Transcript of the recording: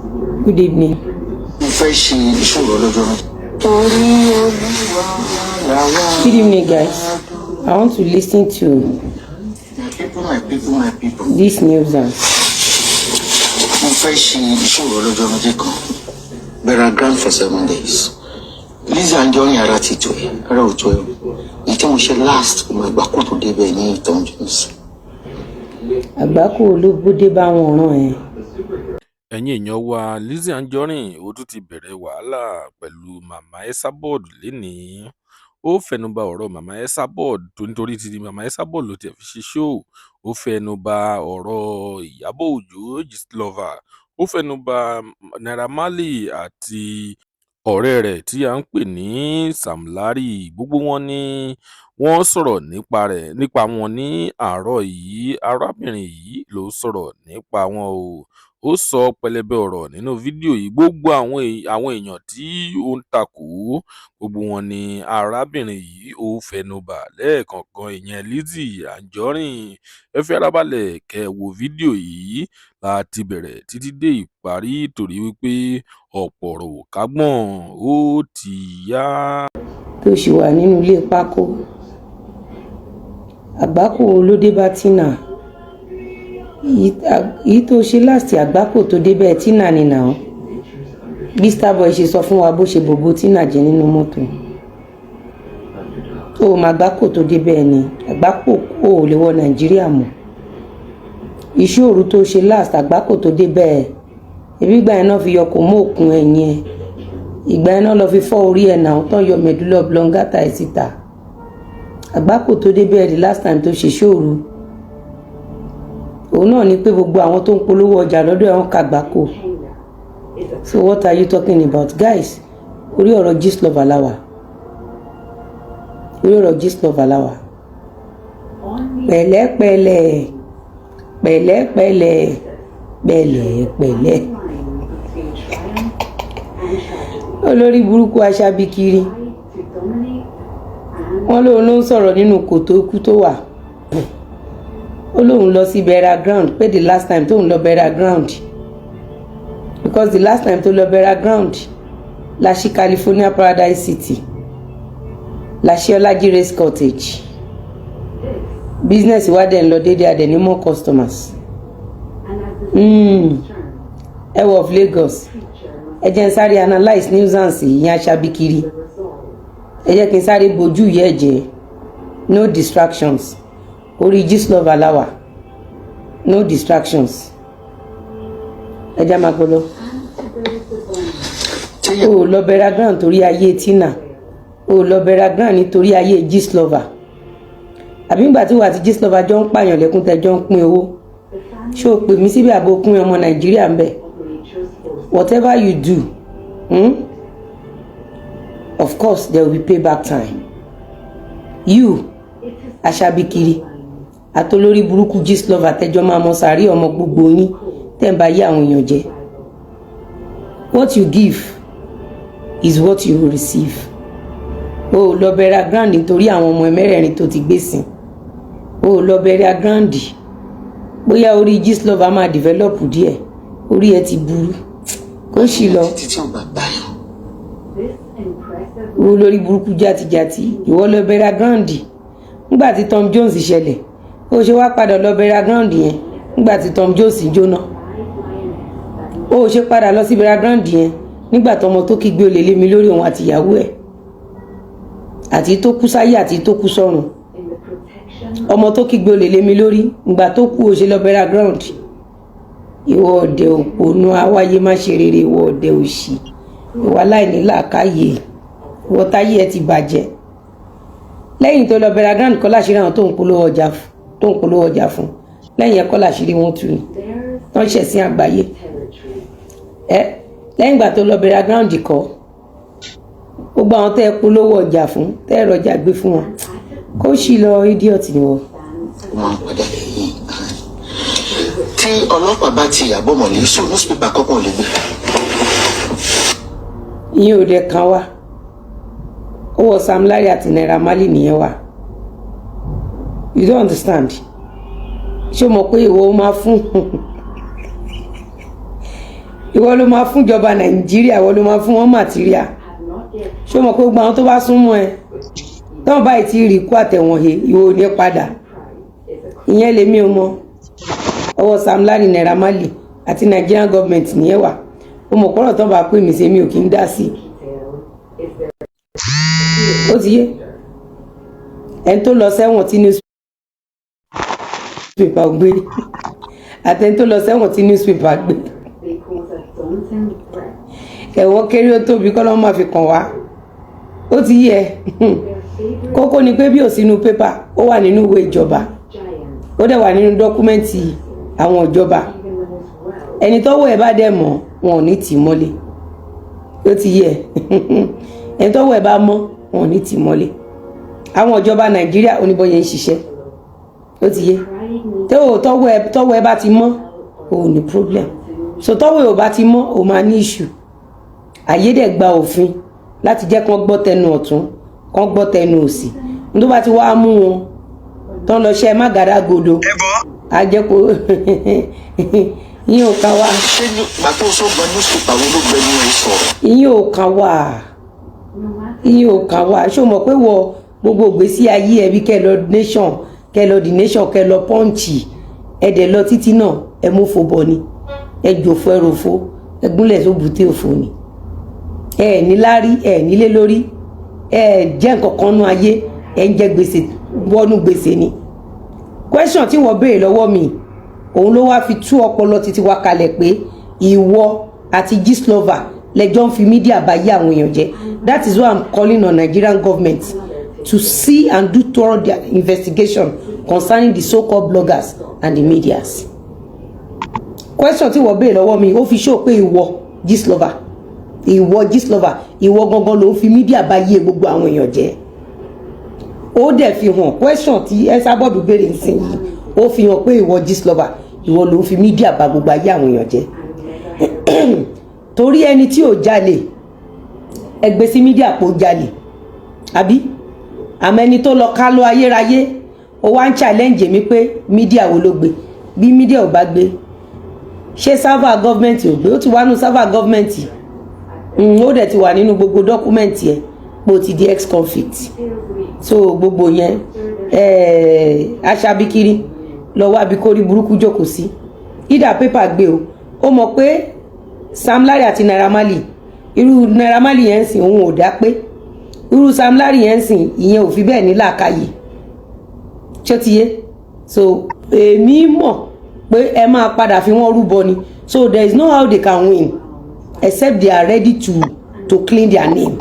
Good evening. Mo fẹ́ ṣe ìṣòro lọ́jọ́ náà. Torí Olúwa làwa. Good evening, guys. I want to listen to My people, my people, my people. this nuisance. Mo fẹ́ ṣe ìṣòro lọ́jọ́ méjì kan. Burial ground for 7 days. Lizzy Anjorin, ara ti tó ẹ, ara ò tó ẹ o. Èyí tí mo ṣe last, mo ìgbà kó tó débẹ̀ ní Tom Jones. Àgbákò olóbódé bá wọn ràn ẹ́. Ẹ̀yin èèyàn wa, Lizzy Anjorin ó tún ti bẹ̀rẹ̀ wàhálà pẹ̀lú Mama Esabod lẹ́nìí. Ó fẹnu ba ọ̀rọ̀ Mama Esabod tó nítorí ti Mama Esabod ló tiẹ̀ fi ṣe show. Ó fẹnu ba ọ̀rọ̀ Ìyábọ̀ Òjó, Gistlover. Ó fẹnu ba Naira Marley àti ọ̀rẹ́ rẹ̀ tí à ń pè ní Sam Larry. Gbogbo wọn ni wọ́n sọ̀rọ̀ nípa rẹ̀, nípa wọn ní àárọ̀ yìí. Arábìnrin yìí ló sọ̀rọ̀ nípa wọn o. Ó sọ pẹlẹbẹ ọ̀rọ̀ nínú fídíò yìí. Gbogbo àwọn èèyàn tí ó ń takò ó, gbogbo wọn ni arábìnrin yìí ó fẹnu bà lẹ́ẹ̀kọ̀ọ̀kan, ìyẹn Lizzy Anjorin. Ẹ fi ara balẹ̀ kẹ́ ẹ wo fídíò yìí láti bẹ̀rẹ̀ títí dé ìparí, torí wípé ọ̀pọ̀ ọ̀rọ̀ ò kágbọ́n ó ti yá. Tó ṣì wà nínú ilé pákó. Àgbákò wo ló dé bá Tina? Èyí tó ṣe last, àgbákò tó dé bẹ́ẹ̀ Tina ni nà ó. Bí Starboy ṣe sọ fún wa bó ṣe bòbó Tina jẹ nínú mọ́tò. Ó mọ àgbákò tó dé bẹ́ẹ̀ ni àgbákò kò lè wọ Nàìjíríà mọ́. Ìṣòro tó ṣe last, àgbákò tó dé bẹ́ẹ̀. Ebi ìgbà yẹn náà fi yọ kò mọ́ òkun ẹ̀yìn ẹ̀. Ìgbà yẹn náà lọ fi fọ́ orí ẹ̀ náà tán, yọ medulla oblongata ẹ̀ síta. Àgbákò tó dé bẹ́ẹ̀ the last time tó ṣe ṣòro. Òun náà ni pé gbogbo àwọn tó ń polówó ọjà lọ́dọ̀ ẹ̀, wọ́n kàgbákò. So what are you talking about, guys? Orí ọ̀rọ̀ Gistlover la wà. Orí ọ̀rọ̀ Gistlover la wà. Pẹ̀lẹ́pẹ̀lẹ́, pẹ̀lẹ́pẹ̀lẹ́, pẹ̀lẹ́pẹ̀lẹ́. Olórí burúkú aṣábíkiri. Wọ́n lóun ló ń sọ̀rọ̀ nínú kòtò ikú tó wà. Ó lóun lọ sí burial ground pé the last time tóun lọ burial ground, because the last time tó lọ burial ground la ṣí California Paradise City, la ṣí Ọlájí Race Cottage. Business wa dẹ̀ ń lọ déédéé, a dẹ̀ ní more customers. Ẹ wọ of Lagos, ẹ jẹ́ n sáré analyse nuisance yìí, aṣábíkiri. Ẹ jẹ́ kí n sáré bojú yẹ́ jẹ́. No distractions. Orí Gistlover la wà. No distractions. Ẹ já máa gbọ́ lọ. O ò lọ burial ground torí ayé Tina. O ò lọ burial ground nítorí ayé Gistlover. Àbí nígbà tí wà àti Gistlover jọ ń pààyàn lẹ́kún, tẹ́ jọ ń pín owó, ṣé o pè mí síbi àbò pín ọmọ Nàìjíríà ń bẹ̀? Whatever you do, Of course there will be payback time. You aṣabikiri àtolórí burúkú Gistlover, tẹjọ máa mọ sàárì ọmọ gbogbo yín tẹ́ ń bá yé àwọn èèyàn jẹ́. What you give is what you will receive. O ò lọ burial ground nítorí àwọn ọmọ mẹ́rẹ̀ẹ̀rin tó ti gbé sìn. O ò lọ burial ground bóyá orí Gistlover máa develop díẹ̀. Orí ẹ ti burú, kó sì lọ. Títí tí ò bá báyọ̀. Wo lórí burúkú játijàti. Ìwọ lọ burial ground nígbà tí Tom Jones ṣẹlẹ̀. Ó ṣe wá padà lọ burial ground yẹn nígbà tí Tom Jones jóná? Ó ṣe padà lọ sí burial ground yẹn nígbà tọmọ tó kígbe olè lé mi lórí, òun àti ìyàwó ẹ̀, àti tó kú sáyé àti tó kú sọ́run? Ọmọ tó kígbe olè lé mi lórí ìgbà tó kú, ó ṣe lọ burial ground? Ìwọ ọ̀dẹ̀ òpònú awáyé má ṣe rere, ìwọ ọ̀dẹ̀ òṣì, ìwọ aláìní làákàyè, ìwọ táyé ẹ ti bàjẹ́. Lẹ́yìn tó lọ burial ground kọ́ láṣìírí àwọn tó ń polówó ọjà fún. Lẹ́yìn ẹ̀kọ́ láṣìírí wọn tú ni wọ́n ṣẹ̀ sí àgbáyé ẹ. Lẹ́yìn ìgbà tó lọ burial ground kọ́, gbogbo àwọn tẹ́ ẹ polówó ọjà fún, tẹ́ ẹ rọjà gbé fún wọn, kó sì lọ. Idiot ni wọ́n. Ó máa ń padà lẹ́yìn tí ọlọ́pàá bá ti Ìyábọ̀ mọ̀lẹ́ sùn, newspaper kọ́kọ́ ò lè gbé. Ìyẹn ò dẹ̀ kan wá. Owó Sam Larry àti Naira Marley nìyẹn wà. You don't understand. Ṣé o mọ̀ pé ìwọ máa fún Ìwọ ló máa fún ìjọba Nàìjíríà, ìwọ ló máa fún wọn material. Ṣé o mọ̀ pé gbogbo àwọn tó bá súnmọ́ ẹ tọ́wọ́n báyìí ti rí ikú àtẹ̀wọ̀n he, ìwọ ò ní padà. Ìyẹn lèmi ò mọ. Ọwọ́ Sam Larry, Naira Marley àti Nigerian government nìyẹn wà. Ó mọ̀ kọ́rọ̀ tán bá pè mí sí, mi ò kí ń dá sí i. Ó ti yé ẹni tó lọ sẹ́wọ̀n tí newspaper gbé àtẹni tó lọ sẹ́wọ̀n tí newspaper gbé. Ẹ̀wọ̀n kéré, ó tóbi, kọ́ ló máa fi kàn wá. Ó ti yé ẹ. Kókó ni pé bí ò sínú pépà, ó wà nínú ìwé ìjọba, ó dẹ̀ wà nínú document àwọn ìjọba. Ẹni tọ́wọ́ ẹ̀ bá dẹ̀ mọ́, wọn ò ní tì í mọ́lé. Ó ti yé ẹ. Ẹni tọ́wọ́ ẹ̀ bá mọ́, wọn ò ní tì í mọ́lé. Àwọn ìjọba Nàìjíríà oníbọyẹ ń ṣiṣẹ́. Ó ti yé tọ́wọ́ ẹ bá ti mọ́, ò ní problem. So tọ́wọ́ ẹ ò bá ti mọ́, ò máa ní issue. Àyè dẹ̀ gba òfin láti jẹ́ kán gbọ́ tẹnu ọ̀tún, kán gbọ́ tẹnu òsì. Ní tó bá ti wá mú wọn tán lọ ṣe mágàdàgodo, á jẹ́ kó ìyẹn ò kàn wá. Ṣé gbà tó sọ́gbọ́n newspaper wo ló gbẹnu ẹ sọ̀rọ̀? Ìyẹn ò kàn wá, ìyẹn ò kàn wá. Ṣé o mọ̀ pé wọ gbogbo ìgbésí ayé ẹbí kẹ́ lọ Nation, kẹ́ lọ The Nation, kẹ́ lọ Punch, ẹ dẹ̀ lọ títí náà, ẹ mú fo bọ ni, ẹ jòfo, ẹ ròfo, ẹ gúnlẹ̀ sóbùté òfò ni. Ẹ ní láárí, ẹ nílé lórí, ẹ jẹ́ nǹkan kan nú ayé, ẹ ń jẹ gbèsè wọnú gbèsè ni. Question tí wọ́n béèrè lọ́wọ́ mi, òun ló wá fi tú ọpọlọ títí wá kalẹ̀ pé ìwọ àti Gistlover lẹjọ́ ń fi media bá yé àwọn èèyàn jẹ́. That is why I'm calling on Nigerian government to see and do thorough their investigation concerning the so-called bloggers and the medias. Question tí wọ́n béèrè lọ́wọ́ mi, ó fi show pé ìwọ Gistlover, ìwọ Gistlover, ìwọ gangan ló ń fi media bá yé gbogbo àwọn èèyàn jẹ́. Ó dẹ̀ fi hàn. Question tí Esabod béèrè nísìnyí, ó fi hàn pé ìwọ Gistlover, ìwọ ló ń fi media bá gbogbo ayé àwọn èèyàn jẹ́, torí ẹni tí ò jalè, ẹgbẹ́ sí media pò jalè, àbí? Àmọ́ ẹni tó lọ ká lọ ayérayé, ó wá ń challenge mi pé media wo ló gbé. Bí media ò bá gbé, ṣé server government ò gbé? Ó ti wà nínú server government, ó dẹ̀ ti wà nínú gbogbo document ẹ̀ pé ó ti di ex-convict. So gbogbo yẹn, aṣabikiri lọ wá bí kórí burúkú jókòó sí. Ìdá pépà gbé o, ó mọ̀ pé Sam Larry àti Naira Marley, irú Naira Marley yẹn ń sìn, òun ò dá pé irú Sam Larry yẹn ń sìn, ìyẹn ò fi bẹ́ẹ̀ ní làákàyè. Ṣé ó ti yé? So èmi mọ̀ pé ẹ máa padà fi wọ́n rúbọ ni. So there is no how they can win except they are ready to clean their name.